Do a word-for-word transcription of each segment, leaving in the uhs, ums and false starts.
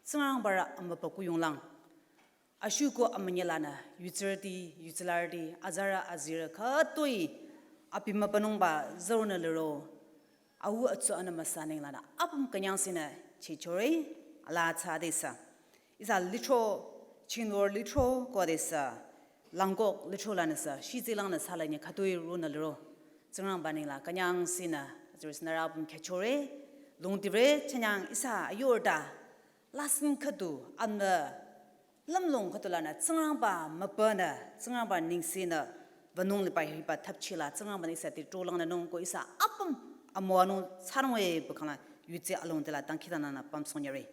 Tsingrangbarü amübükuh yonglang. Ashuko amünyelanü, yutsirüti, yutsilarüti, azarü azirü khütoi, abi mübünungba zürunü liro, au atsu anü müsa nenglanü, apüm künyangsinü, chichore, ala tsa desa. Ihsa lithro, chinor lithro, ko desa, langkok lithro lanüsa, shizilangnü sala nye khütoi runü liro. Tsingrangba nengla, künyangsinü, azirüsinü apüm khyüchore, lungdire, chanyang ihsa ayorda, lasing khüdu, amnü, lümlong khüdu lanü, Tsingrangba mübünü, Tsingrangba nengsenü, wünung liba hiba thapchila, Tsingrangba nengse ti trolang nü nung ko ihsa apüm, amüwanung, tsarung e bükangla, yutse along dela, dangkhidangnangnü, pamsong yare.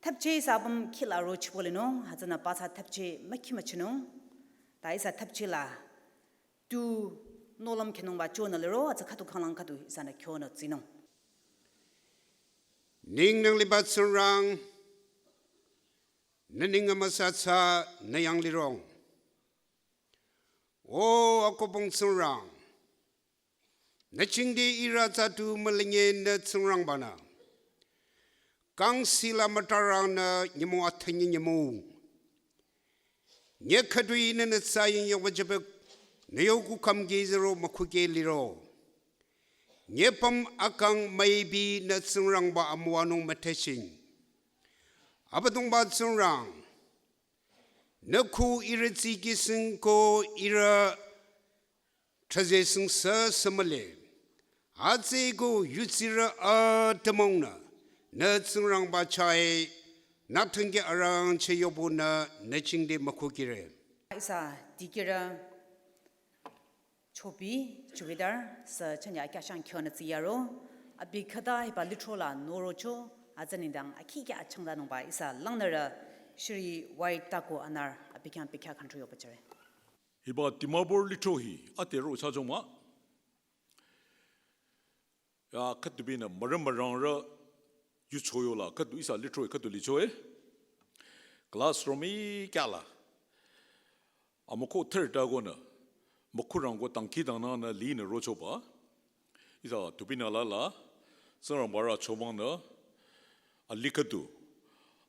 Thapche ihsa apüm khila ro chipolinung, hütsünü patsa thapche, mükhi müchinung, ta ihsa thapchila, tu, nohlüm khenungba chonü liro, atsa khüdu khanglang khüdu, ihsanü kyonü tsinung. Ning nang liba Tsingrang, nü ning amüsa tsa nü yang lirong. O akopong Tsingrang, nü chingdi ira tsa tu mülinye nü Tsingrangbanü. Kang sila mütarang nü nyümong athanyi nyümong. Nye khütoi nü nü tsayin yokba jübük, nü yoku kam gezero mükhuke liro. Nye püm akang maibi nü Tsingrangba amüwanung mütheshin. Abüdongba Tsingrang, nü khu irü tsikising ko irü trazesing sü sümüle. Atsü ko yutsirü atümungnü, nü Tsingrangba chai, nü thangke arangcheh yobunü, nü chingdi mükhukire. Ihsa dikirü chobi, chowkidar, sü chanya akyashang kyonü tsiyaro, abi khüta hiba lithro la norocho, atsa nengdang akhikya achangdanungba ihsa langnürü, Shri Y Tako anar, abi khyang abi khyang khantroyo bachare. Hiba Dimapur lithro hi, ate ro cha jong mah. Ya, khüdu binü, mürü mürangrü, yucho yola, khüdu ihsa lithro, khüdu licho e. Classroom i kyala. Amüko third ta konü, mükhurang ko dangkhidangnangnü linü rochoba. Ihsa tubinü lala, Tsingrangbarü chomangnü, ali khüdu.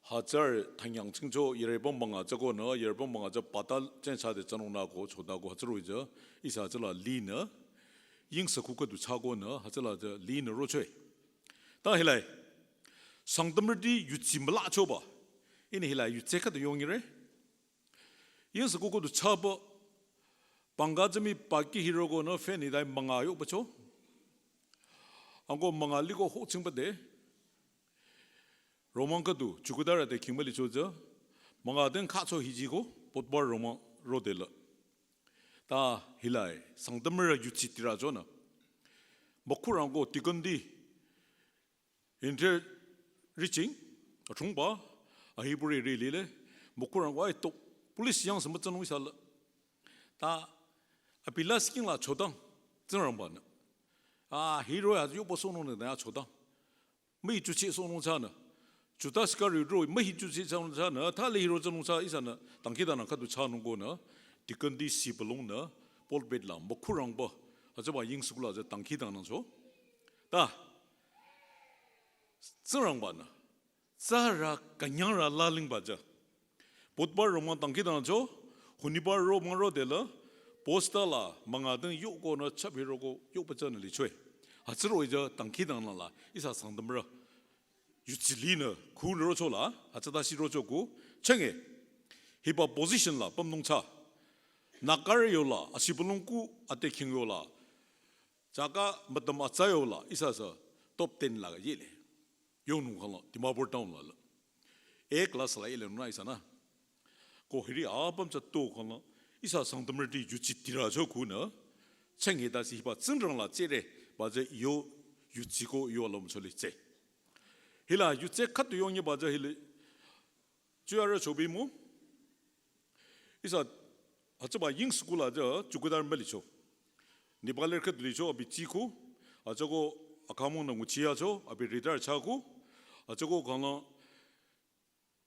Hütsürü thanyang chingcho, yirübang münga tsü konü, yirübang münga tsü pata chen chade tsanung nü ko, choda ko, hütsürü ijü, ihsa tsüla linü, yingsa ku khüdu cha konü, hütsüla tsü linü rochoe. Ta hilai, Sangtamrüti yutsi mülachoba, ihnü hilai yutse khüdu yongire. Yingsa ku khüdu chaba, panga tsü mii paki hiro konü fan idai münga yobacho. Anko münga liko ho chingba de. Romang khüdu, chowkidar ate khingba licho tsü, münga den khacho hiji ko, potbar romang rodela. Ta hilai, Sangtamrü yutsi tira chonü. Mükhurang ko tikandi, inter reaching, achungba, ahipuri ri lile, mükhurang ko ai tok, police yang sema tsanung ihsa la. Ta, abi la skin la chodang, Tsingrangbanü. A, hiro ya yoba sonung nü ya chodang. Mii chuchi sonung chanü. Chuta sikari ro, mii chuchi sonung chanü. Thali hiro chanung cha ihsanü. Dangkhidangnang khüdu chanung konü. Tikandi sibülungnü. Pulpit la, mükhurangba. Hütsüba yingsa ku la tsü dangkhidangnangcho. Ta. Tsingrangbanü. Tsürü künyangrü lalingba tsü. Potbar romang dangkhidangnangcho, hunibar romang rodela, posta la münga den yokonü chapiroko yoba tsünü lichoe. Hütsürü ijü dangkhidangnang la, ihsa Sangtamrü. Yutsi linü, khunü rochola, hütsüta shi rocho ku, chenge. Hiba position la, pamnung cha. Nagarü yola, asibülung ku, ate khing yola. Chaka mütam atsa yola, ihsa sü top ten la yele. Yonung khala, Dimapur town la la. A class la yele nuna ihsanü. Ko hiri apüm cha to khala, ihsa Sangtamrüti yutsi tira cho kunü. Cheng hita si hiba Tsingrang la tsere, ba tsü yo yutsi ko yo alom chole tse. Hila yutse khüdu yonye ba tsü hili. Chuyarü chobi mu. Ihsa, hütsüba yingsa ku la tsü, chowkidar mülicho. Nibalir khüdu licho, abi tsi ku. Hütsüko akhamung nü nguchiyacho, abi retire cha ku. Hütsüko khala,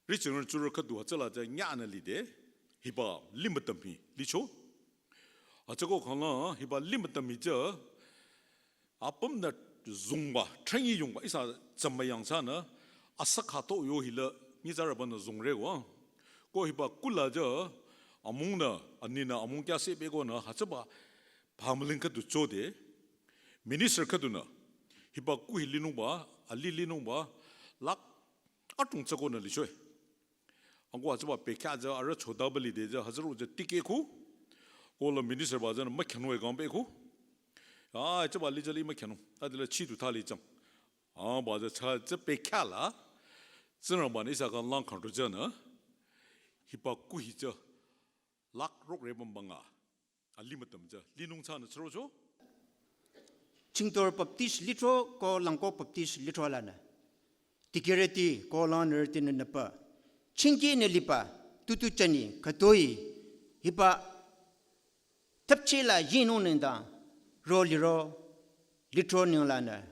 riching churü khüdu hütsüla tsü nyanü lide. Hiba limütam hi licho. Hütsüko khala, hiba limütam hi tsü, apümnü zungba, trengi yungba, ihsa tsama yang chanü, Asa khato yo hila nyitsarübanü zongre wa. Ko hiba kula ja amungnü, aninü amung kya se be ko nü hütsüba pamling khüdu chode. Minister khüdunü hiba ku hi linungba, ali linungba, lak atung tsako nü lichoi. Anko hütsüba pekya ja arüh choda bali de ja hütsüro ja tike ku. Ko la minister ba ja nü ma khyanu e gam be ku. Ya, hütsüba li ja li ma khyanu. Adila chi du thali chang. A, ba ja cha, cha pekya la. Tsingrangba nü ihsa kang lang kang ru ja nü. Hiba ku hi ja. Lak rok re bang bang a. Ali matam ja. Linung cha nü chro cho. Chingtor Baptist lithro ko Langkok Baptist lithro lanü. Tikireti ko lanreti nü napa. Chingki nü liba. Tutu chani katoi. Hiba Tapchi la yinung nengdang, ro liro, lithro nenglanü,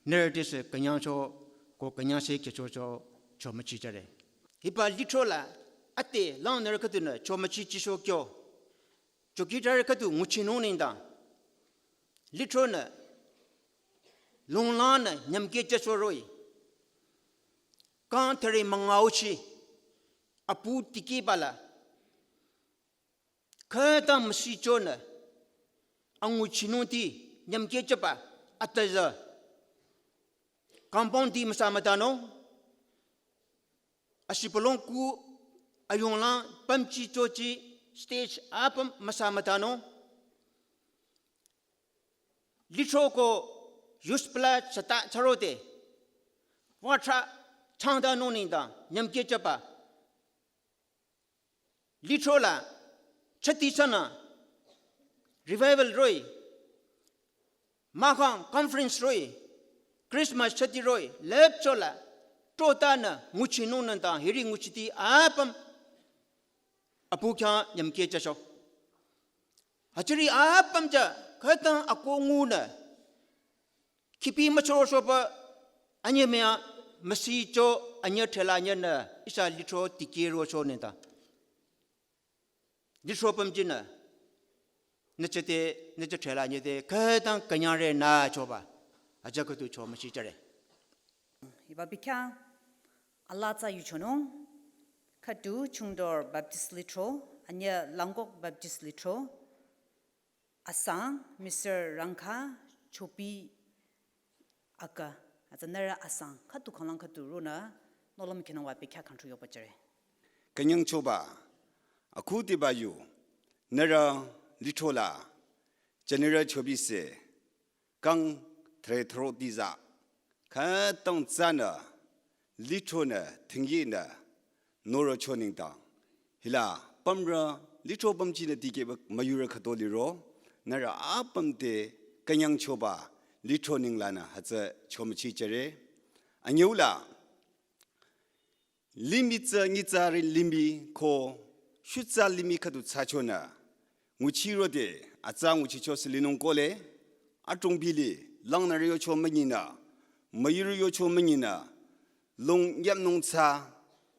nührü tese künyangcho, ko künyangse kyechocho, chomachi jare. Hiba lithro la, ate lang nührü khüdunü, chomachi chisho kyo. Chokidar khüdu nguchinung nengdang, lithro nü, longlanü, nyamke chachoroi. Kang thari mangauchi, apu tiki bala, khütang müsichonü, anguchinungti, nyamke chapa, ataza. Compound ti müsa mütanung, asipalong ku, ayonglang, pamchi chochi, stage apam müsa mütanung. Lithro ko, yuspla chata charote, watra, changda noningda, nyamke chapa. Lithro la, chati sana, revival roi, mahang conference roi, Christmas chati roi, lepcho la, tota na, nguchinung nantang, hiri nguchiti apam, apu kya nyamke chasho. Hachiri apam ja, khütang ako ngu na, khipi machoro shopa, anye mea, masi cho, anye thela anye na, ihsa lithro tiki ro cho neta. Lithro pam jina, na chete, na cha thela anye te, khütang kanyare na choba, aja khüdu cho masi chare. Hiba bikya, ala tsa yuchonung, khüdu Chungdor Baptist lithro, anye Langkok Baptist lithro, asang, Mister Rangkha Chopi aka, atsa nührü asang, khüdu khanglang khüdu runa, nohlüm khenangwa bikya khangthu yoba jare. Kanyang choba, aku tiba yu, nührü lithro la, General Chopi se, kang thre thro tiza, khütang tsana, lithro na, thingi na, noro cho ningtang. Hila, pamra, lithro pamchi na tike bak, mayura khato liro, nührü apam te, kanyang choba, lithro ninglana, hütsü chomachi chare. Anyula, limih tsü nyitsarü limih ko, shutsa limih khüdu tsa chona. Nguchirode, atsa nguchicho silinung kole, atungpili, langnarü yocho manyina, mayurü yocho manyina, long yamnung tsa,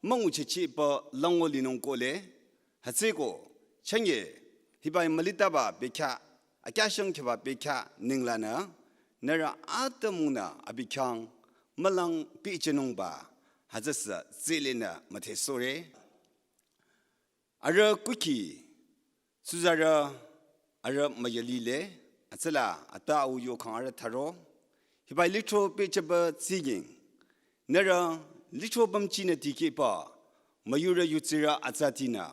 manguchichi pa lango linung kole, hütsüko, chanye, hibai malitaba bekya, akyashang keba bekya ninglana, nührü atamuna abikyang, malang pichenungba, hütsüsa zilena mate sore. Arüh kuki, suzarü, arüh mayalile, atsala, ata au yokhang arüh tharo. Hibai lithro pechaba tsiging. Nührü lithro pamchi na tike pa, mayura yutsira atsatina.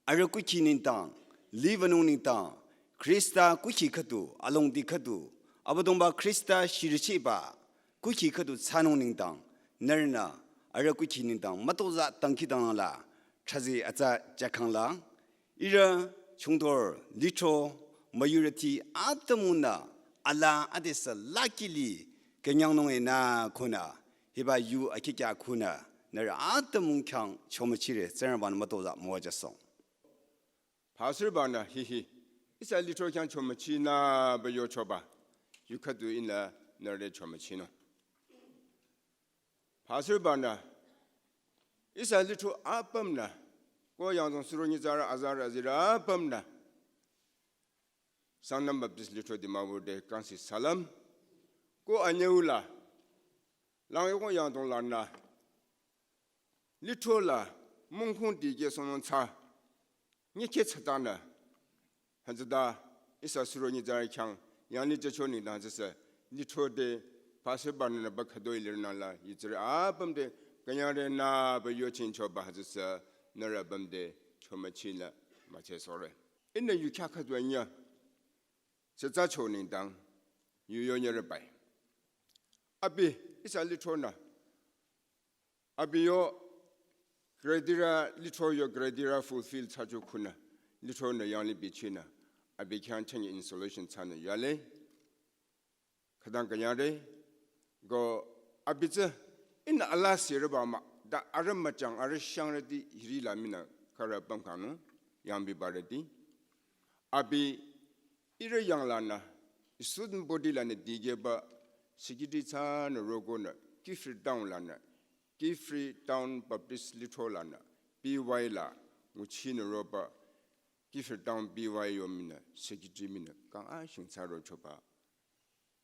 Arüh kuki ningtang, livanung ningtang, Krista kuki khüdu, alongdi khüdu, Abüdongba Krista shirichiba, kuki khüdu tsanung ningtang, nührünü, arüh kuki ningtang, matoza tangki tangla, chazi atsa jakangla, ira chungdor, lithro, mayurati, atamuna, ala adesa lakili, kenyangnung ena kona, hiba yu akikya kuna, nührü atamung kyang chomachire, tsenraban matoza moja song. Pastor bana hihi. Ihsa lithro khyang chomachina ba yochoba. Yu khüdu inla nührü chomachino. Pastor bana. Ihsa lithro apamna. Ko yangzong suro nyitsarü azarü azirü apamna. Sangtam Baptist lithro Dimapur te kangsi salam. Ko anyüla. Lang yoko yangdong lana. lithro la mungkhung dikehsohnung tsü nyikhe tsütanü, hütsüta ihsa suro nyitsarü khyang yanglih jücho nengdang hütsüsü lithro te pastor banü ba khütoi lirnü la yutsarü apüm te künyangre nü ba yochingchoba hütsüsü nührü apüm te chomüchinü müchehsohre. Ihnü yu khyang khütoi nyü tsütsacho nengdang yu yonyere bai. Abi ihsa lithronü, abi yo criteria, lithro yo criteria fulfill thsacho khunü, lithronü yanglih bichinü abi khyang chünye installation thsanü yale. Khütang künyangre, ko abi tsü ihnü ala sirüba mah, ta arüh müchang arüh shangrüti hiri la minü khürü pümkhangnung yangbibarüti. Abi ihrü yanglanü, student body lanü dikehba secretary thsanü rokonü Kiphire town lanü, Kiphire Town Baptist Lithro lanü, B Y la nguchinü roba, Kiphire Town B Y yo minü secretary minü kang ashing thsa rochoba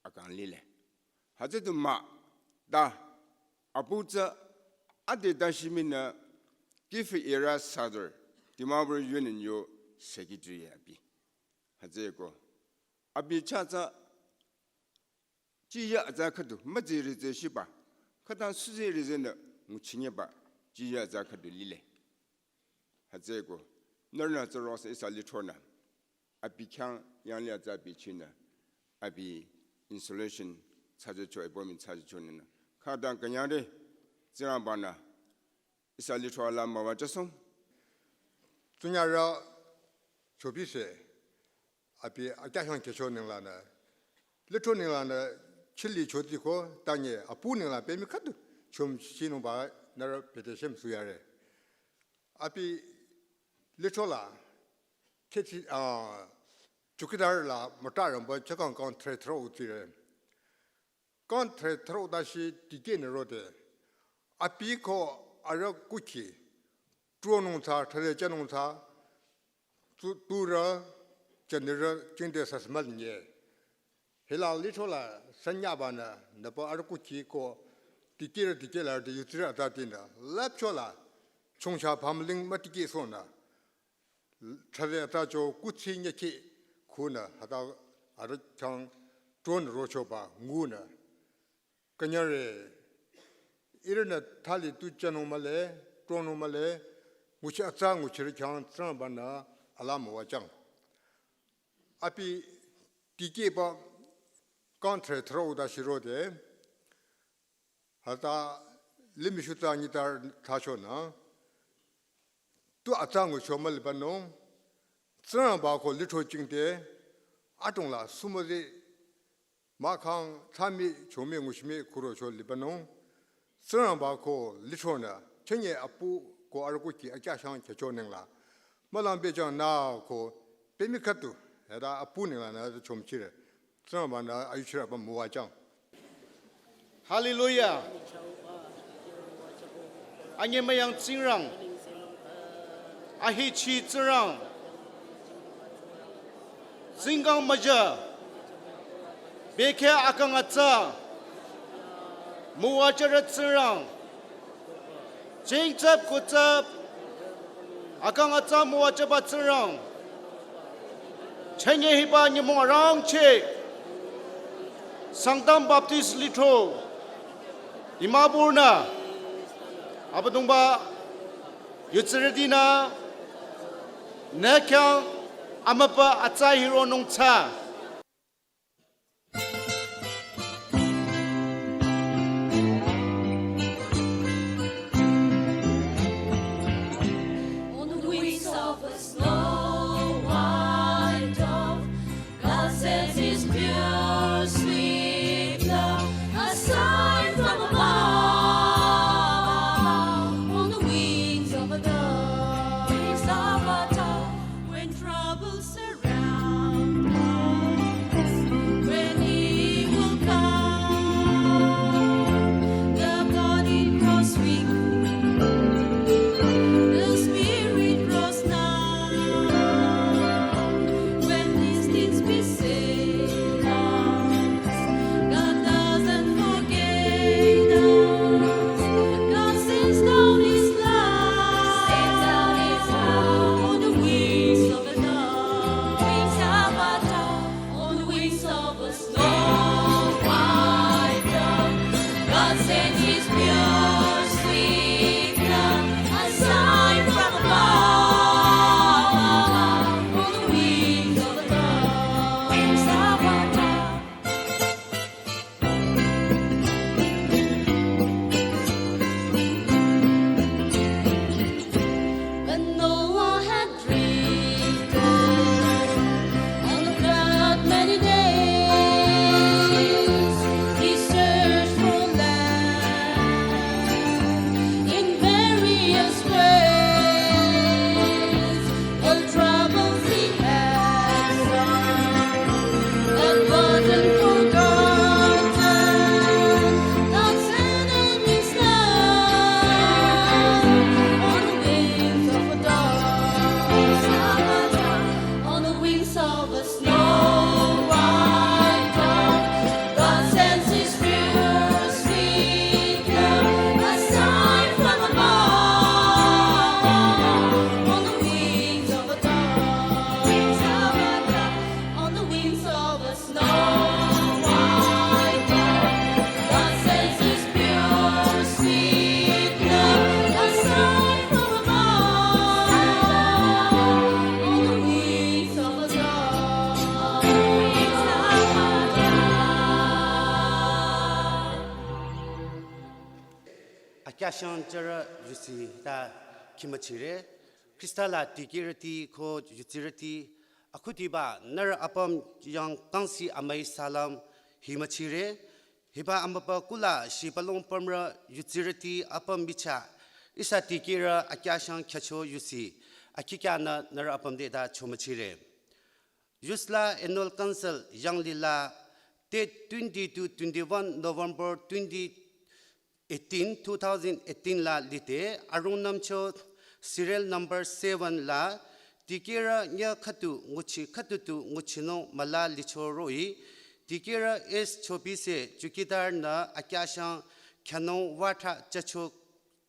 akang lile. Hütsü du mah, ta apu tsü ade ta shi minü Kiphire Area Sadar, Dimapur Union yo secretary abi. Hütsüeko abi chah tsü jiyü atsa khüdu müziri tsü shiba, khütang süziri tsünü nguchinyeba jiyü atsa khüdu lile. Hütsüeko nührünü tsü rose ihsa lithronü abi khyang yanglih atsa bichinü abi installation thsajecho appointment thsajecho nünü. Khütang künyangre, Tsingrangbanü ihsa lithro ala müwajüsoh. Tsunyarü chobise abi akyahshang kehcho nenglanü, lithro nenglanü chili chotiko tanye apu nengla pemi khüdu chomüchinungba nührü pete shemüsu yare. Abi lithro la, khechi, ah, chowkidar la mütaramba chakang kang thre thro utire. Kang thre thro ta shi dikehnü rode. Abi ko arüh kukhi tronung tsü, thade jünung tsü, tu, turü, jünirü, jingte sasmal nye. Hila lithro la sanyaba nü, nüpa arüh kukhi ko dikehrü dikehlarü te yutsirü atatinü, lapcho la, chongcha pamling mütikehsohnü. Thade atacho kuthsi nyekhi khunü, hüta arüh khyang tronü rochoba ngunü. Künyangre, ihrünü thali tu jünung mühle, tronung mühle, nguchi atsa nguchirü khyang Tsingrangbanü ala müwajüng. Abi dikehba kang thre thro ta shirode, hüta limih shuta nyitar thsachonü, tu atsa ngucho mülibanung, Tsingrangba ko lithro jingte, adrong la sumüzi mahkhang thsami chomi ngushimi kurocho libanung, Tsingrangba ko lithronü, chünye apu ko arüh kukhi akyahshang kehcho nengla, mülang pehjang nü ko pemi khüdu, hüta apu nenglanü chomüchire. Tsingrangbanü ayuchirü apüm müwajüng. Hallelujah. Anyemüyang Tsingrang. Ahechi Tsingrang. Tsingkang müja. Bekhyah akang atsa. Müwajürü Tsingrang. Jingtsap kutsap, akang atsa müwajüba Tsingrang. Chünye hiba nyümong arangcheh, Sangtam Baptist Lithro, Dimapur nü, Abüdongba yutsirütinü, nü khyang amüpa atsa hironung tsü. On the wings of a snow white dove, God sends his pure sweet love, a sign from above. On the wings of a dove, wings of a dove, when troubles surround us. Shang jara yusi ta khimüchire. Khrista la dikehrüti ko yutsirüti. Akhudiba nührü apüm yang kangsi amüi salam himüchire. Hiba amübükuh la shibülung pümrü yutsirüti apüm bicha. Ihsa dikehrü akyashang kyacho yusi. Akikyanü nührü apüm de ta chomüchire. Yusla Annual Council yanglila date twenty to twenty-one November twenty eighteen, two thousand eighteen la lide arungnümcho serial number seven la dikehrü nya khüdu nguchi khüdu tu nguchinung müla licho roh-i dikehrü S Chopise chowkidar nü akyashang kyanung watha chacho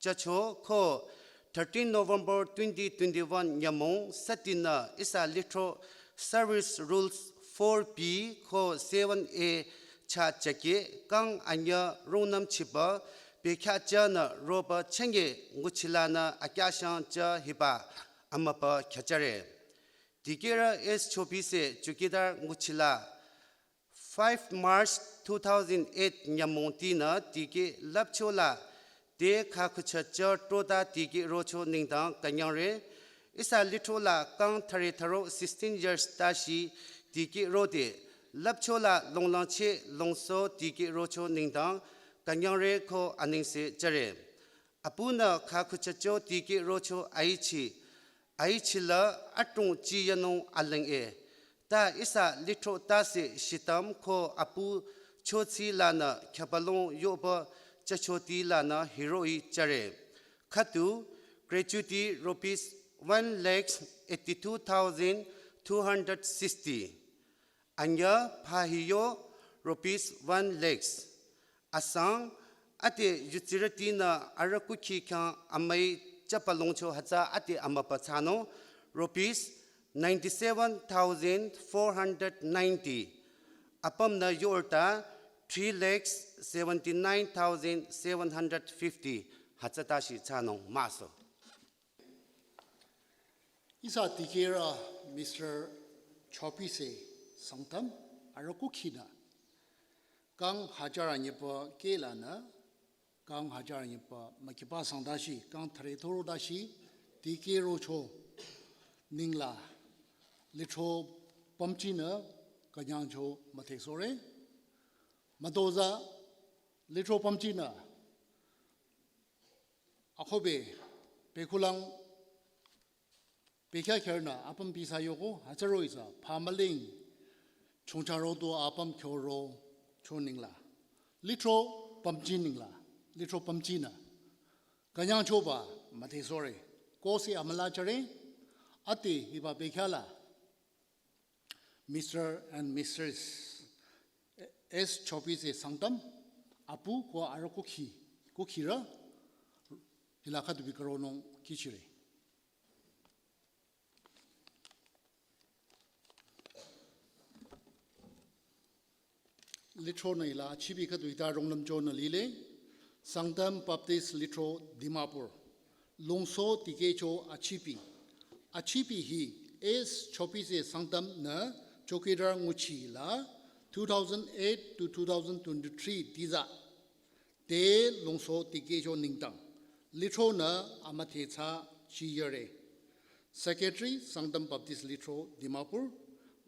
chacho ko thirteen November twenty twenty-one nyümong sütinü ihsa lithro service rules four B ko seven A cha chake kang anyü rungnümchiba bekhyah chanü roba chenge nguchilanü akyashang cha hiba amübü khyachare. Dikehrü S Chopise chowkidar nguchila five March two thousand eight nyümong tinü dikeh lüpcho la de khakhucha cha trota dikeh rocho nengdang künyangre. Ihsa lithro la kang thüre thüro sixteen years tashi dikeh rode lüpcho la longlangche longso dikeh rocho nengdang künyangre ko anengse jare. Apunü khakhuchacho dikeh rocho aichi aichila atung chiyanung aleng e. Ta ihsa lithro tase shitam ko apu chochi lanü khyapalong yoba chachoti lanü hiroh-i jare. Khüdu gratuity rupees one lakh eighty-two thousand two hundred sixty. Anyü phahiyo rupees one lakhs. Asang ate yutsirütinü arüh kukhi khyang amüi chapalongcho hütsü ate amübü thsanung rupees ninety-seven thousand four hundred ninety. Apümnü yorta three lakhs seventy-nine thousand seven hundred fifty hütsü tashi thsanung maso. Ihsa dikehrü Mister Chopise Sangtam arüh kukhinü kang hajar anyüpa kehlanü kang hajar anyüpa mükipa sangdashi kang thüre thüro dashi dikeh rocho nengla lithro pümchinü künyangcho müdhesohre. Mütozah lithro pümchinü akhobe pekhulang bekhyah khyarnü apüm bisa yoko hütsüro ihsa phamüling chongcha roto apüm khyoro cho nengla lithro pümchi nengla lithro pümchinü künyangchoba müdhesohre. Kosi amüla jare ate hiba bekhyah la Mister and Missus S Chopise Sangtam apu ko arüh kukhi kukhirü hila khüdu bi karonung kihchire. Lithro nü hila achipi khüdu hita rungnümchonü lile. Sangtam Baptist Lithro Dimapur. Longso dikehcho achipi. Achipi hi S Chopise Sangtam nü chowkidar nguchi la two thousand eight to two thousand twenty-three diza te longso dikehcho nengdang lithro nü amüdhe thsa chiyare. Secretary, Sangtam Baptist Lithro Dimapur.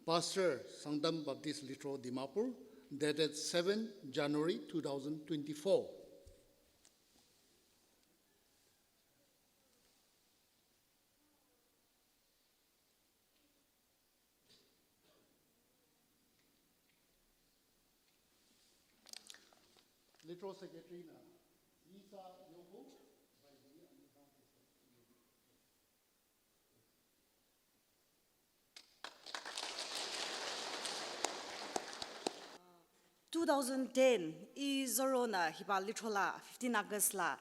Pastor, Sangtam Baptist Lithro Dimapur, dated seven January two thousand twenty-four. Lithro Secretary nü Lisa Yoko. Two thousand ten, ih zoro nü hiba lithro la fifteen August la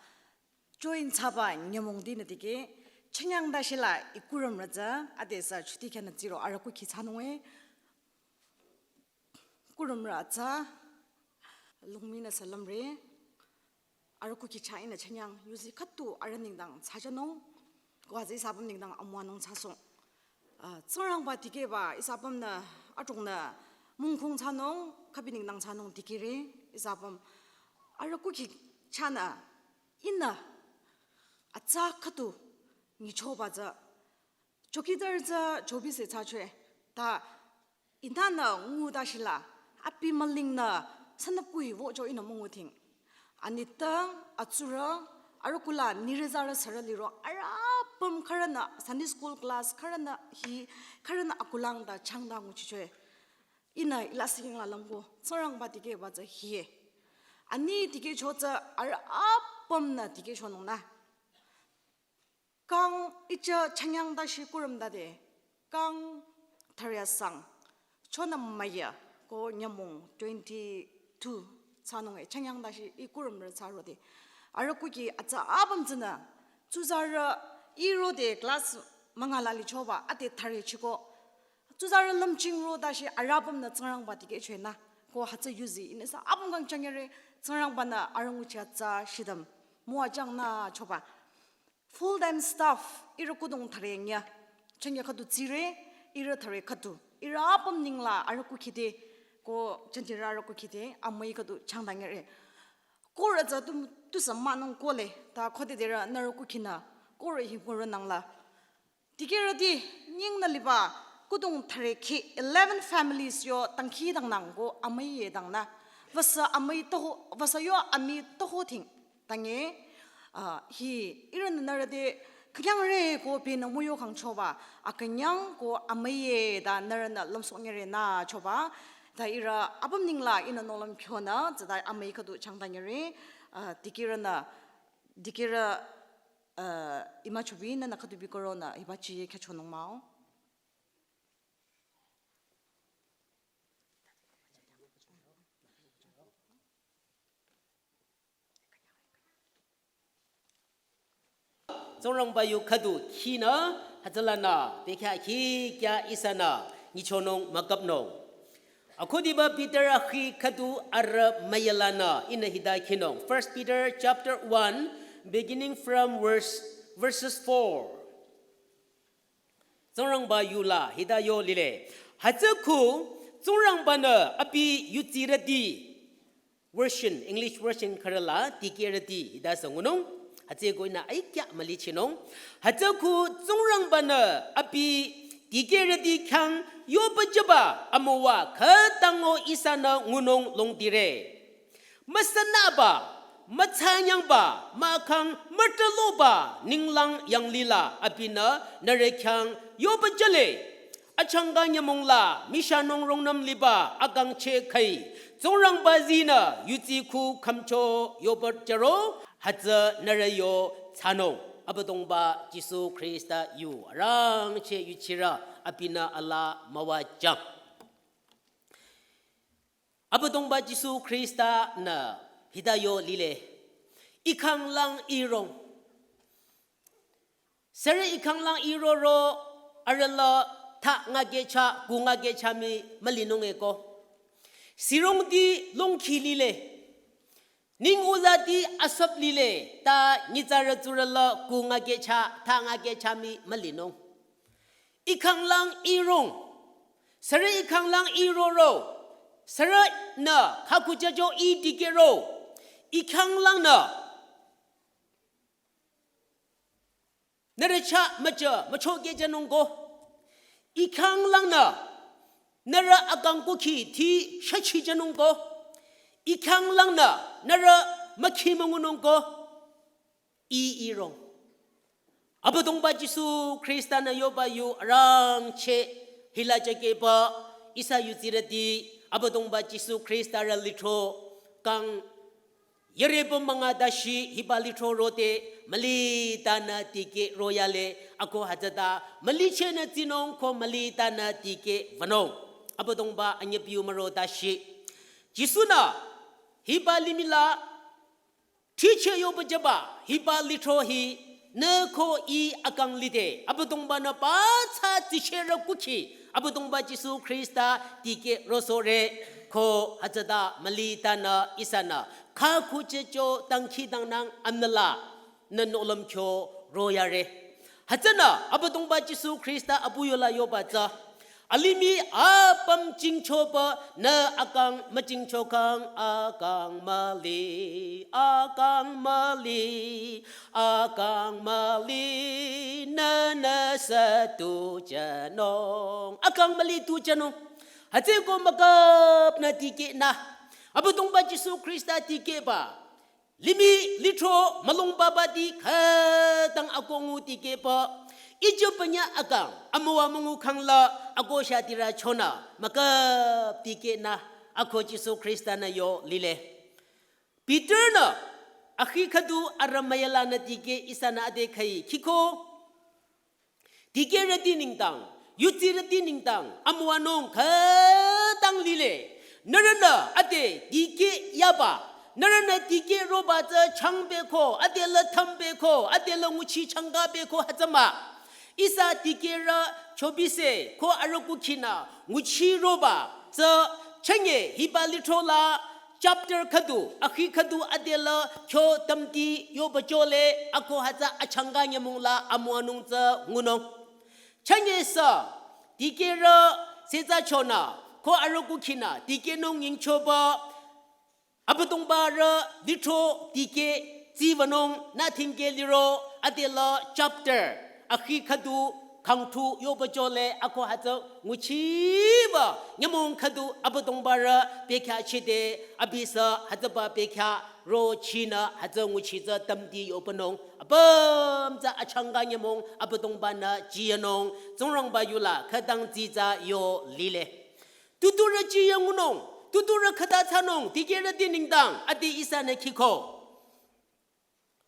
join thsaba nyümong dinü dikeh, chenyang dashi la ih kurümrü tsü, ade sü chuti khyünü tsiro arüh kukhi thsanung e. Kurümrü tsü, lungmi nü salam re. Arüh kukhi chah ihnü chenyang yuzi khüdu arüh nengdang thsajünung, ko aza ihsa apüm nengdang amüwanung thsasohng. Ah, Tsingrangba dikehba ihsa apümnü adrongnü mungkhung thsanung, khübi nengdang thsanung dikehre ihsa apüm. Arüh kukhi chahnü ihnü atsa khüdu nyichoba tsü chowkidar tsü chobise thsachwe. Ta inanü nguda shila, abi mülingnü sünüpui wocho ihnü münguting. Anitang atsurü arüh kula nirezarü sürü liro arüh apüm khürünü Sunday school class khürünü hi khürünü akulang da changda nguchichwe. Ihnü ila siking la langko Tsingrangba dikehba tsü hie. Ani dikehcho tsü arüh apümnü dikehchonung nü. Kang icha chanyang dashi kurüm dade. Kang tharya sang. Chonü maya ko nyümong twenty-two thsanung e chanyang dashi i kurüm re thsarode. Arüh kuki atsa apüm tsünü. Tsuzarü irode class mangala lichoba ate thare chiko. Tsuzarü lümching ro dashi arüh apümnü Tsingrangba dikehchwe nü. Ko hütsü yuzi inesa apüm kang chanyare Tsingrangbanü arüh nguchi atsa shidam. Müwajang nü choba. Full time staff, ihrü kudung thare nya. Changya khüdu tsire, ihrü thare khüdu. Ihrü apüm ningla arüh kukhide, ko chanjira arüh kukhide, amüi khüdu changdangere. Korü tsü tu, tusü manung kole, ta khode derü nü arüh kukhinü, korü hi korü nangla. Dikehrüti, nyingnü liba, kudung thare khi eleven families yo tangkhi dangnang ko amüi ye dangnü. Vasa amüi toho, vasa yo amüi toho ting. Tange, ah, hi ihrünü nührü te künyangre ko pinü müyo kang choba, akünyang ko amüiye da nührünü lümsohnyere nü choba, ta ihrü apüm ningla ihnü nohlüm kyonü, tsüta amüi khüdu changdangere, ah, dikehrünü, dikehrü, ah, ima chubinü nü khüdu bikoronü, hiba chiye khyachonung mah-o. Tsingrangba yu khüdu khinü, hütsülanü, bekhyah khi kya ihsanü, nyichonung müküpnung. Akhudiba Peter akhi khüdu arüh müyalanü, ihnü hita khinung. First Peter chapter one, beginning from verse, verses four. Tsingrangba yula hita yo lile. Hütsü khu Tsingrangbanü abi yutsirüti. Version, English version khürüla dikehrüti hita süngunung. Hütsü ko ihnü aikya mülichinung. Hütsü khu Tsingrangbanü abi dikehrüti khyang yoba jüba amüwa khütango ihsanü ngunung longdire. Müsanaba, mütsanyangba, mahkhang mütüloba, ninglang yanglila abinü nührü khyang yoba jüle. Achangka nyümongla, mishanung rungnüm liba, akangcheh khai. Tsingrangba zinü, yutsi khu khümcho yoba jüro, hütsü nührü yo thsanung. Abüdongba Jisu Khrista yu, arangcheh yuchirü, abinü alaa müwajüng. Abüdongba Jisu Khrista-nü hita yo lile. I khanglang irong. Sürü i khanglang iroro arühla thangakehcha, kungakehcha mii mülinung eko. Sirongti longkhi lile. Ning uzati asüp lile, ta nyitsarü tsurüla kungakehcha, thangakehcha mii mülinung. I khanglang irong. Sürü i khanglang iroro. Sürünü khakuchacho i dikehro. I khanglangnü nührü chah mücha, müchokehjünung ko. I khanglangnü nührü akang kukhi ti shachijünung ko. I khanglangnü nührü mükhi müngunung ko. I irong. Abüdongba Jisu Khrista-nü yoba yu arangcheh hila jakeba ihsa yutsirüti Abüdongba Jisu Khrista rü lithro kang yürüpü münga dashi hiba lithro rote mülitanü tikeh royale ako hütsüta mülichehnü tsinung ko mülitanü tikeh wünung. Abüdongba anyüpiu müro dashi. Jisu-nü hiba limihla ticheh yoba jüba, hiba lithro hi, nü ko i akang lide, Abüdongba-nü pathsa tichehrü kukhi, Abüdongba Jisu Khrista tikeh rosohre, ko hütsüta mülitanü ihsanü, khakuchacho dangkhidangnang amüla, nü nohlüm kyo royare. Hütsünü, Abüdongba Jisu Khrista apu yola yoba tsü, Alimih apüm jingchoba nü akang müjingchokang akang müli, akang müli, akang müli nünü sü tu jünung. Akang müli tu jünung. Hütsüko müküp nü dikehnü. Abüdongba Jisu Khrista dikehba. Limih lithro mülung babati khütang ako ngu dikehba. Ijü panya akang amüwa müngu khangla ako shatirü chonü müküp dikehnü ako Jisu Khrista nü yo lile. Peter nü akhi khüdu arüh müyala nü dikeh ihsanü ade khai khiko. Dikehrüti nengdang, yudsirüti nengdang, amüwanung khütang lile. Nührünü ade dikeh yaba, nührünü dikeh roba tsü changbeko, ade la thambeko, ade la nguchi changkabeko hütsü mah. Ihsa dikehrü chobise ko arüh kukhinü nguchi roba tsü chünye hiba lithro la chapter khüdu, akhi khüdu ade la kyo tamti yoba jole ako hütsü achangka nyümong la amüwanung tsü ngunung. Chünye sü, dikehrü setsü chonü, ko arüh kukhinü, dikehnung yingchoba, Abüdongba rü lithro dikeh tsibanung nü thingkeh liro ade la chapter akhi khüdu khangthu yoba jole ako hütsü nguchiba nyümong khüdu Abüdongba rü bekhyah chide abisü hütsüba bekhyah ro chinü hütsü nguchi tsü tamti yobanung apüm tsü achangka nyümong Abüdongba nü jiyanung Tsingrangba yula khütang tsitsa yo lile. Tuturü jiya ngunung, tuturü khüta thsanung, dikehrüti nengdang, ade ihsanü khiko.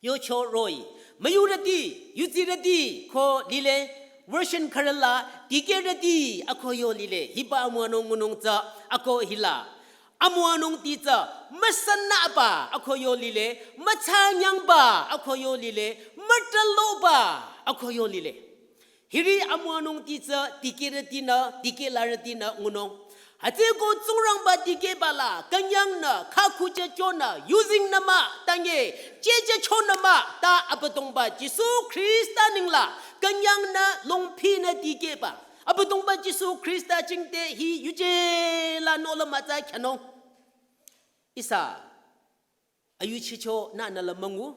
Yocho roh-i, müyurüti, yudsirüti, ko lile, version khürüla, dikehrüti, ako yo lile, hiba amüwanung ngunung tsü, ako hila. Amüwanungti tsü, müsannaba, ako yo lile, mütsanyangba, ako yo lile, mütaloba, ako yo lile. Hiri amüwanungti tsü dikehrütinü, dikehlarütinü ngunung. Hütsüko Tsingrangba dikehba la, künyangnü, khakhuchehchonü, yuzingnü mah, tanye, chehchehchonü mah, ta Abüdongba Jisu Khrista nengla, künyangnü, longphinü dikehba. Abüdongba Jisu Khrista jingte hi yuje la nola mütsa khyanung. Ihsa ayuchicho nünü la müngu,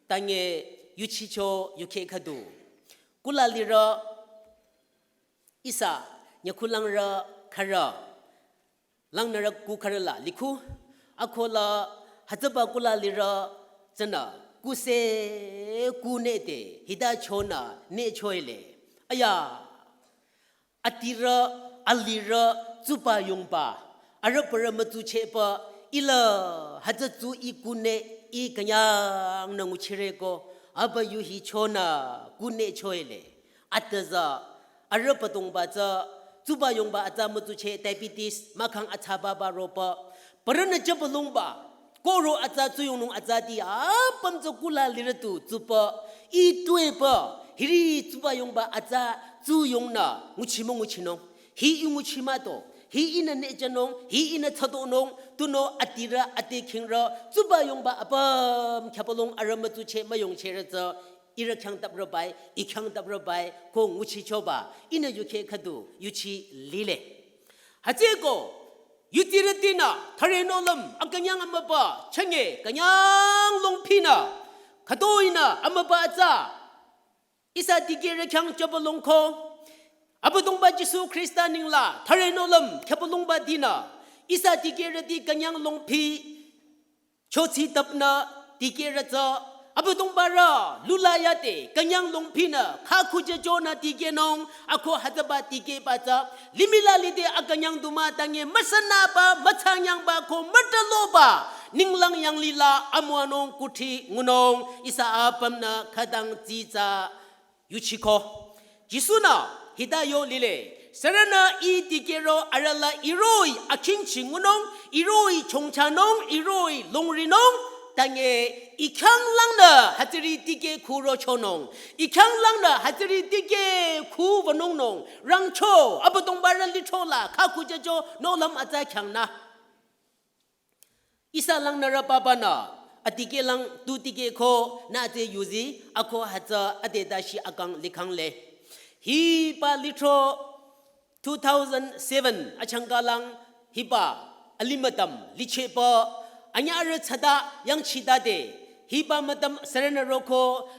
tanye yuchicho yukheh khüdu. Kula lirü ihsa nyükhulangrü khürü, langnürü ku khürü la likhu, ako la hütsüba kula lirü tsünü kuse ku nete hita chonü ne choile. Aya, atirü, alirü, tsuba yongba, arüh parü mütsuchehba, ila hütsü tsu i kune, i künyangnü nguchireko, aba yu hi chonü kune choile. Atüza, arüh padongba tsü, tsuba yongba atsa mütsucheh diabetes, mahkhang atsaba ba roba, parünü jübalongba, koro atsa tsuyongnung atsati apüm tsü kula lirütu tsuba, i tuepü, hiri tsuba yongba atsa tsuyongnü, nguchi münguchinung. Hi i nguchi mah to, hi ihnü nechonung, hi ihnü thsadonung, tunüo adirü, ade khingrü, tsuba yongba apüm khyapalong arüh mütsucheh müyongchehrü tsü, ihrü khyang taprü bai, i khyang taprü bai, ko nguchichoba, ihnü yukheh khüdu, yuchi lile. Hütsüko, yutirütinü, thüre nohlüm, akünyang amüba, chünye, künyang longphinü, khütoinü, amüba atsa, ihsa dikehrü khyang jübalongko, Abüdongba Jisu Khrista nengla, thüre nohlüm, khyapalongba dinü, ihsa dikehrüti künyang longphi, chotsü tapnü dikehrü tsü, Abüdongba rü, lula yade, künyang longphinü, khakhuchehchonü dikehnung, ako hütsüba dikehba tsü, limih la lide akünyang du mah tanye, müsannaba, mütsanyangba, ko mütaloba, ninglang yanglila, amüwanung kuthri ngunung, ihsa apümnü khütang tsitsa, yuchiko. Jisu-nü hita yo lile. Sürünü i dikehro arüh la iroh-i akhingchi ngunung, iroh-i chongchanung, iroh-i longrinung. Tanye i khyang langnü hütsüri dikeh khuro chonung. I khyang langnü hütsüri dikeh khu wünungnung. Rangcho, Abüdongba rü lithro la, khakhuchehcho, nohlüm atsa khyang nü. Ihsa langnürü papanü, adikeh lang tu dikehko nü tsü yuzi, ako hütsü ade dashi akang likhangle. Hiba lithro two thousand seven achangkalang hiba alimütüm lichehba anyarü tsada yangchidade hiba mütüm sürünü roko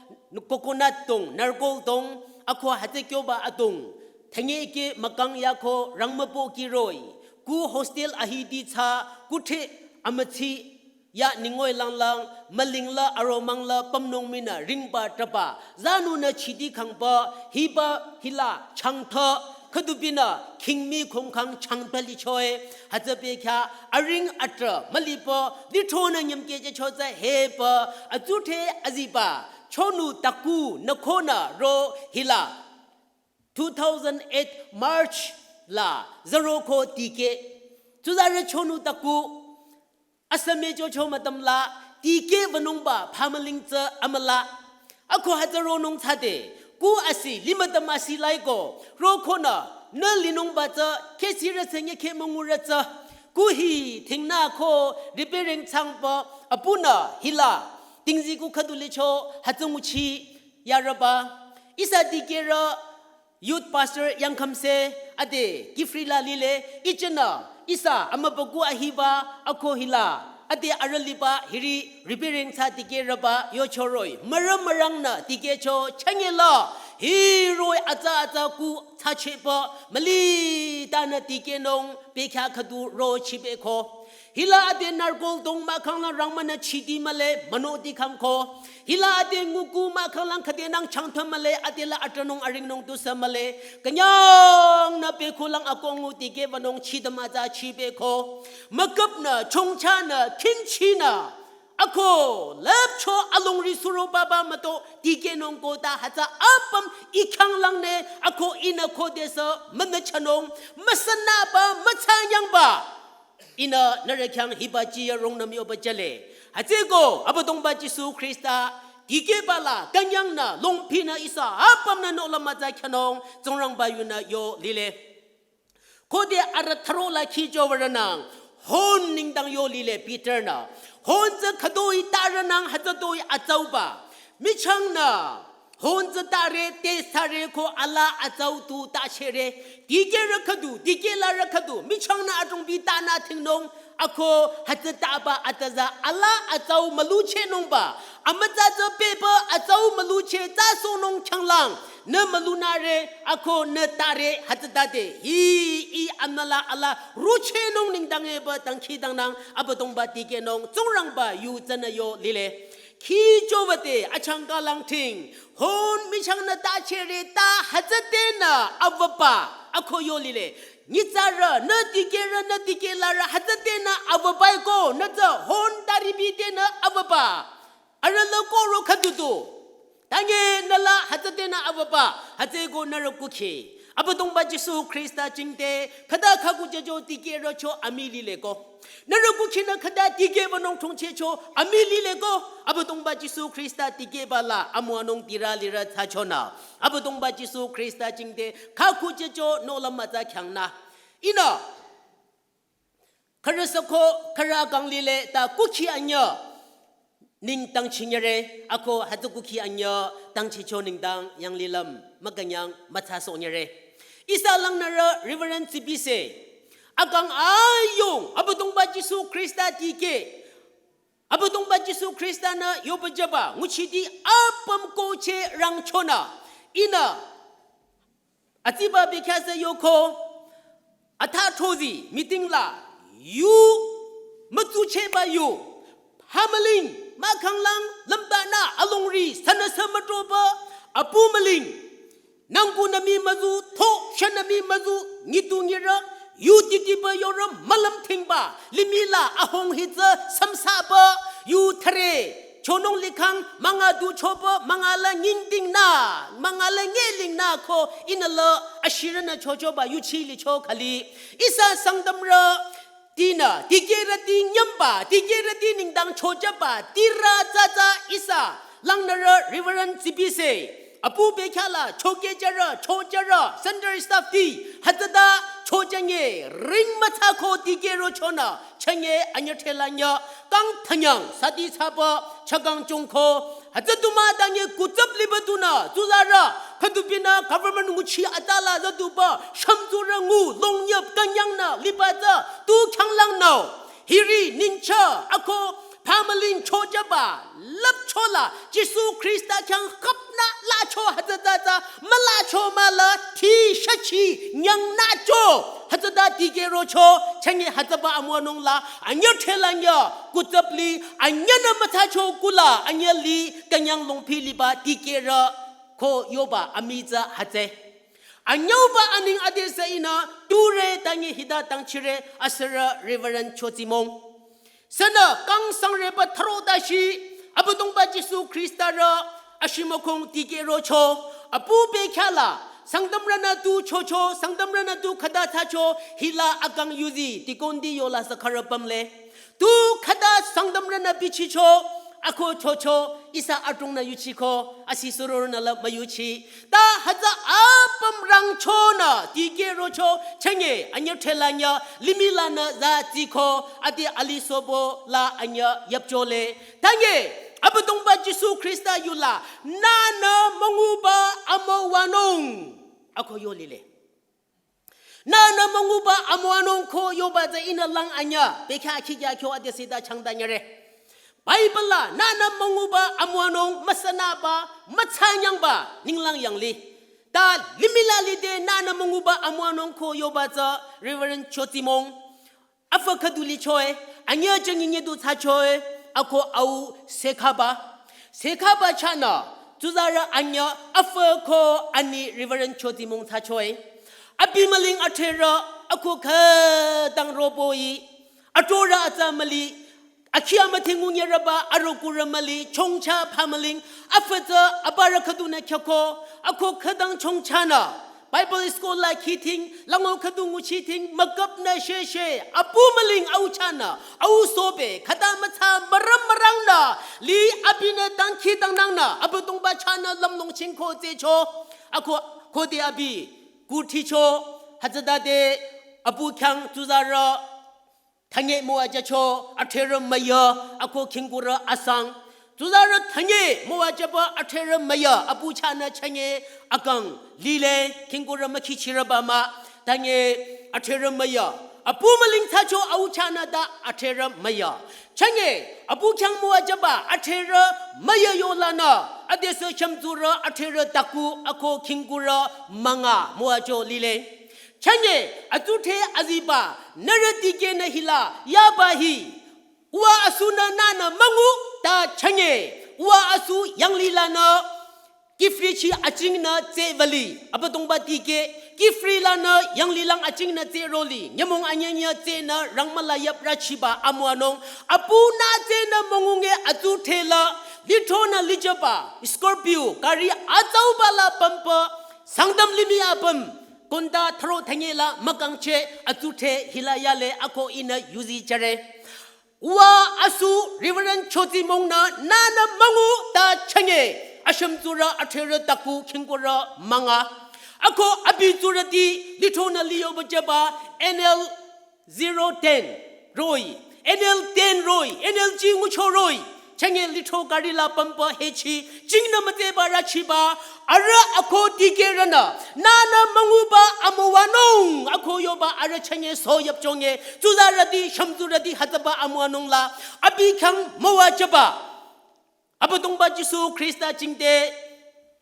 coconut dong, narkol dong, ako hütsü kyoba adong, thanye ke mükang yako rangmüpo kiroh-i, ku hostel ahiti tsü kuthe amütsi ya ningoi langlang, mülingla aromangla pümnung minü ringba traba, zanunü chidi khangba, hiba hila changtha, khüdubinü khingmi khongkhang changtha lichoe, hütsübe kya, aring atra, mülipa, lithonü nyümkehjücho tsü hepa, atsuthe aziba, chonu taku, nükhonü ro hila. Two thousand eight March la, zero ko tike. Tsuzarü chonu taku, asame chocho mütüm la, tike vanungba phamüling tsü amüla. Ako hütsü ronung tsüde, ku asi, limütüm asi laiko, rokonü, nü linungba tsü, khesirü tsü nye khe mungurü tsü. Ku hi, thingnü ko, repairing tsangba, apunü, hila, tingzi ku khüdu licho, hütsü nguchi, yarüba. Ihsa tikerü, Youth pastor yangkhamse ade kifrila lile, ichenü ihsa amübükuh ahiba ako hila, ade arüliba hiri repairing tsü tikehrüba yochoroh-i, mürü mürangnü tikehcho changela, hiroh-i atsa atsa kuh tsachehba, mülitanü tikehnung bekhyah khüdu rochibeko. Hila ade narkol dong mahkhanglang rangmünü chidi mühle, münoti khangko. Hila ade nguku mahkhanglang khüdenang changtha mühle, adela atranung aringnung tusü mühle. Künyangnü bekhulang akongu tikehbanung chidüm atsa chibeko. Müküpnü, chongchanü, khingchinü. Ako, lüpcho alongri suro baba müto tikehnung kota hütsü apüm ikhanglang ne, ako ihnü khodesü münüchanung, müsünaba, mütsanyangba. Ihnü nührü khyang hiba chiya rungnüm yoba jüle. Hütsüko, Abüdongba Jisu Khrista, tikehba la, künyangnü, longpinü ihsa, apümnü nohlüm atsa khyanung, Tsingrangba yunü yo lile. Khode arüh tharo la khijo würanang, hon nengdang yo lile Peter nü. Hon tsü khütoi tarünang hütsütoi atsauba. Michangnü, hon tsü tare, te sare ko ala atsau tu ta chere. Tikehrü khüdu, tikehlarü khüdu, michangnü adrongbi tanü thingnung, ako hütsü taba atüza ala atsau müluchehnungba. Amütsa tsü pehba atsau mülucheh tsü sohnung changlang. Nü mülunare, ako nü tare, hütsütade. Hi, i anüla ala, ruchehnung nengdang eba dangkhidangnang, Abüdongba tikehnung, Tsingrangba yu tsünü yo lile. Khijo wüde achangkalang ting, hon michangnü ta chere ta hütsütenü avüba, ako yo lile. Nyitsarü, nü tikehrü, nü tikehlarü, hütsütenü avübaiko, nü tsü hon taribi tenü avüba. Arüh la koro khüdudu. Tange nüla hütsütenü avüba, hütsüko nührü kukhi. Abüdongba Jisu Khrista jingte, khüta khüku jüjo tikehrücho amii lileko. Nührü kukhinü khüta tikehbanung thongchehcho amii lileko. Abüdongba Jisu Khrista tikehba la amüwanung tirü lirü thsachonü. Abüdongba Jisu Khrista jingte, khüku jüjo nohlüm atsa kyangnü. Ihnü, khürü süko, khürü akang lile ta kukhi anyüh nengdang chinyere, ako hütsü kukhi anyüh dangchicho nengdang yanglilüm mükünyang mütsa sohnyere. Ihsa langnürü Reverend Tsibise, akang ayung, Abüdongba Jisu Khrista tikeh, Abüdongba Jisu Khrista nü yoba jüba, nguchiti apüm kohcheh rangchonü, ihnü, atsiba bekhyah sü yoko, atha thozi meeting la, yu, mütsuchehba yu, phamüling, mahkhanglang, lümbanü, alongri, sünüsü mütoba, apu müling, nangku nü mii müzu, tho, shanü mii müzu, nyitu nyirü, yu titiba yorü, mülüm thingba, limih la, ahong hitsü, samsaba, yu thare, chonung likhang, münga du choba, münga la nyingdingnü, münga la ngelingnü ko, ihnü la, ashirünü chochoba, yuchi licho khali. Ihsa Sangtamrü, tinü, tikehrüti nyümba, tikehrüti nengdang chojüba, tirü tsatsa, ihsa, langnürü Reverend Tsibise, apu bekhyah la, chokehjürü, chojürü, center staff ti, hütsüta, chojünge, ring mütsako tikehro chonü, chünye anyüthela nyü, kang thanyang, sati thsaba, chakang chungko, hütsü du mah tanye kutsap liba tunü, tsuzarü, Khüdubinü government nguchi atala züduba shümtsurü ngu longyüp künyangnü liba tsü tu khyanglangnü. Hiri ningcha ako pamaling chojaba lüpchola Jisu Khrista khyang khüpnü lacho hütsüta tsü mülacho müla ti shachi nyangnücho hütsüta tikehrocho chünye hütsüba amüwanung la anyü thelanyo kutsapli anyünü mütsacho kula anyüli künyang longpi liba tikehrü ko yoba amii tsü hütsü. Anyüuba aning adesü ihnü ture tangi hita tangchire asürü Reverend Chotsimong. Sünü kang sangreba tharo tashi Abüdongba Jisu Khrista rü ashimokong tikehrocho apu bekhyala Sangtamrünü tu chocho Sangtamrünü tu khüta thsacho hila akang yuzi tikondi yola sakharü pümle. Tu khüta Sangtamrünü bichicho ako chocho ihsa adrongnü yuchiko asi surornü la müyuchi. Ta hütsü apüm rangchonü tikehrocho chünye anyü thelanyo limih lanü za tsiko ati alisobo la anyü yüpchole. Tanye Abüdongba Jisu Khrista yula nünü münguba amüwanung ako yolile. Nünü münguba amüwanung ko yoba tsü ihnü lang anyü bekhyah akhikya kyo adesü ta changta nyüre. Bible la nünü münguba amüwanung müsanüba mütsanyangba ninglang yangli. Ta limih la lide nünü münguba amüwanung ko yoba tsü Reverend Chotsimong. Afü khüdu lichoe, anyü jüngi nyedu thsachoe, ako au sekhaba. Sekhaba chahnü, tsuzarü anyü afü ko ani Reverend Chotsimong thsachoe. Abi müling athrerü, ako khütang roboyi, atorü atsa müli, akhi amüdhe ngunyerüba arokurü müli, chongcha pamaling, afü tsü abürü khüdunü khyako, ako khütang chongchanü. Bible school la khiting, lango khüdu nguchiting, müküpnü sheshe, apu müling au chahnü, au sobe, khüta mütsa mürüm mürangnü, li abinü dangkhidangnangnü, Abüdongba chahnü lümlong chingko tsehcho, ako khode abi, kuthicho, hütsütade, apu khyang tsuzarü, thanye müwajücho, athrerü müyü, ako khingkurü asang. Tsuzarü thanye müwajüba athrerü müyü, apu chahnü chünye akang lile, khingkurü mükhichirüba mah, thanye athrerü müyü. Apu müling thsacho au chahnü ta athrerü müyü. Chünye, apu khyang müwajüba athrerü müyü yolanü, adesü shümtsurü athrerü taku ako khingkurü münga müwacho lile. Chünye, atsudhre aziba, nührü tikehnü hila, yaba hi. Uwa asunü nünü müngu, ta chünye. Uwa asu yanglilanü, Kiphire chi achingnü tsehvali. Abüdongba tikeh, Kiphire lanü yanglilang achingnü tsehroli. Nyümong anyünyü tsehnü rangmüla yüprüchiba amüwanung. Apunü tsehnü müngunge atsudhre la. Lithronü lijüba, Scorpio, gari atsauba la pümpü. Sangtam limih apüm. Konda tharo thanye la mükangcheh atsudhre hila yale ako ihnü yuzi jüre. Uwa asu Reverend Chotsimong nü nünü müngu ta chünye. Ashümtsurü athrerü taku khingkurü münga. Ako abi tsurüti lithronü liyoba jüba N L zero ten roh-i. N L ten roh-i. N L ji ngucho roh-i. Chünye lithro gari la pümpü hechi, chingnü mütsehba rüchiba, arüh ako tikehrünü, nünü münguba amüwanung, ako yoba arüh chünye so yüpchonge, tsuzarüti, shümtsurüti hütsüba amüwanung la, abi khyang müwajüba. Abüdongba Jisu Khrista jingte,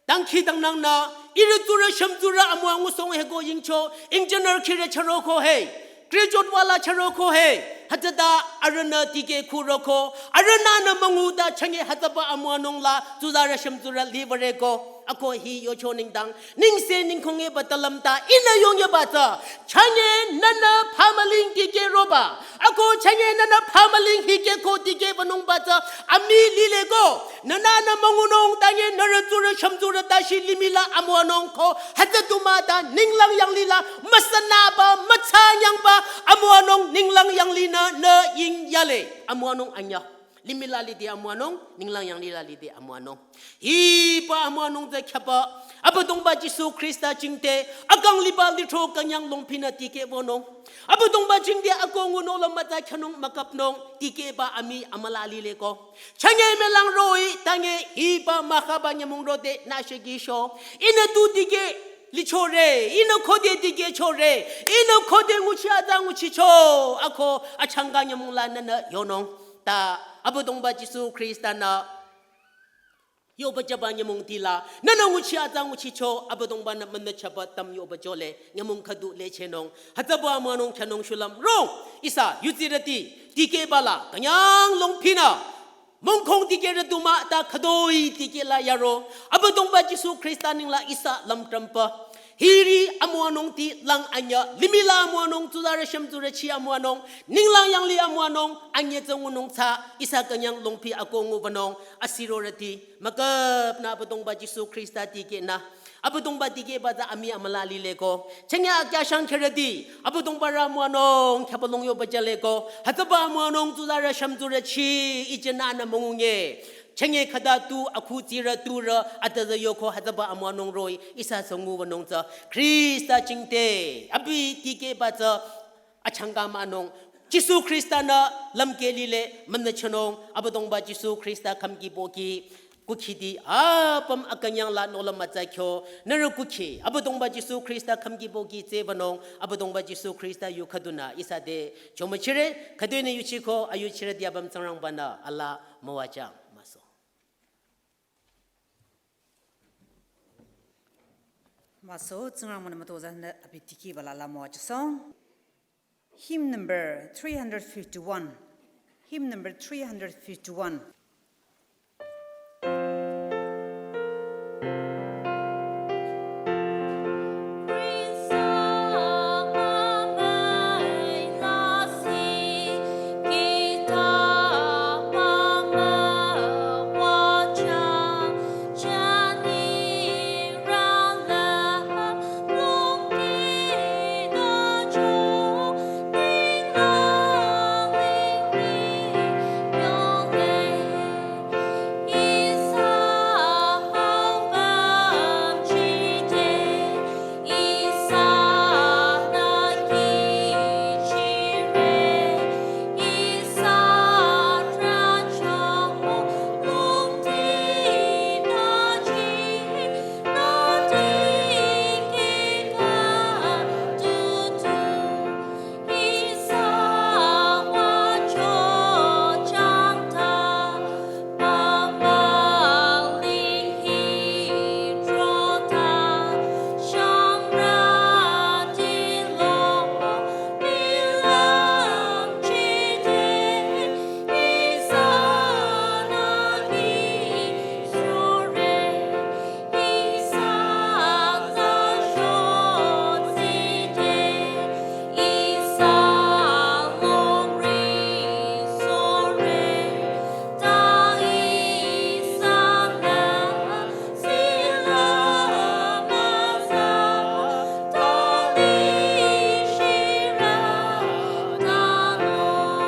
dangkhidangnangnü, ihrü tsurü shümtsurü amüwa ngusong heko yingcho, engineer khire chüroko he, graduate wala chüroko he, hütsüta arühnü tikeh khuroko, arühnü nü müngu ta chünye hütsüba amüwanung la, tsuzarü shümtsurü libareko, ako hi yocho nengdang, nengse nengkhonge ba talüm ta, ihnü yongyaba tsü, chünye nünü pamaling tikeh roba. Ako chünye nünü pamaling hikeh ko tikeh banungba tsü amii lileko. Nünü nü müngunung tanye nührü tsurü shümtsurü tashi limih la amüwanung ko. Hütsü du mah ta ninglang yanglila müsanüba mütsanyangba amüwanung ninglang yanglinü nü ying yale. Amüwanung anyü. Limih la lide amüwanung, ninglang yanglih la lide amüwanung. Hiba amüwanung tsü khyaba, Abüdongba Jisu Khrista jingte, akang liba lithro künyang longphinü tikeh wünung. Abüdongba jingte akoh ngunung la mütsa khyünung mükapnung, tikehba amii amülah lile ko. Chünye mülang roh-i, tange hiba mükhaba nyümong rode nüshüki sho. Ihnü tu tikeh lichore, ihnü khode tikehchore, ihnü khode nguchi atsa nguchicho, ako achangka nyümong la nünü yonung. Ta Abüdongba Jisu Khrista-nü yohpüjüba nyümong tila, nünü nguchi atsa nguchicho, Abüdongba-nü münüchaba tam yohpüjole, nyümong khüdu lechehnung. Hütsüba amüwanung khyünung shulüm rong, ihsa yudsirüti, tikehba la, künyang longphinü mongkhong tikehrü du mah ta khütoi tikeh la yaro. Abüdongba Jisu Khrista nengla ihsa lümtrümpa. Hiri amüwanung ti lang anyüh, limih la amüwanung, tsuzarü shümtsurü chi amüwanung, ninglang yanglih amüwanung, anyüh tsü ngunung tsü, ihsa künyang longphi akoh ngubanung, asirorüti, mükapnü Abüdongba Jisu Khrista tikehnü. Abüdongba tikehba tsü amii amülah lile ko. Chünye akyashang kherüti, Abüdongba rü amüwanung, khyübalong yohpüjüle ko. Hütsüba amüwanung tsuzarü shümtsurü chi, ijenanü müngunge. Chünye khüta tu, akhu tsirü turü, atüzü yoko, hütsüba amüwanung roh-i, ihsa sü ngubanung tsü. Khrista jingte, abi tikehba tsü, achangka münung. Jisu Khrista-nü lümkeh lile, münüchanung, Abüdongba Jisu Khrista khümki pohki, kukhiti, apüm akünyang la nohlüm mütsa kyo, nührü kukhi, Abüdongba Jisu Khrista khümki pohki tsübanung, Abüdongba Jisu Khrista yu khüdunü, ihsa te, chomüchire, khüdunü yuchiko, ayuchirüti apüm Tsingrangba-nü, alaa müwajüng, müso. Müso, Tsingrangba-nü mütozah nü abi tikehba la alaa müwajüsong. Hymn number three hundred fifty-one. Hymn number three hundred fifty-one.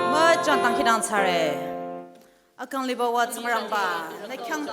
Müchang dangkhidangnang thsare. Akang liba wa Tsingrangba, nü khyang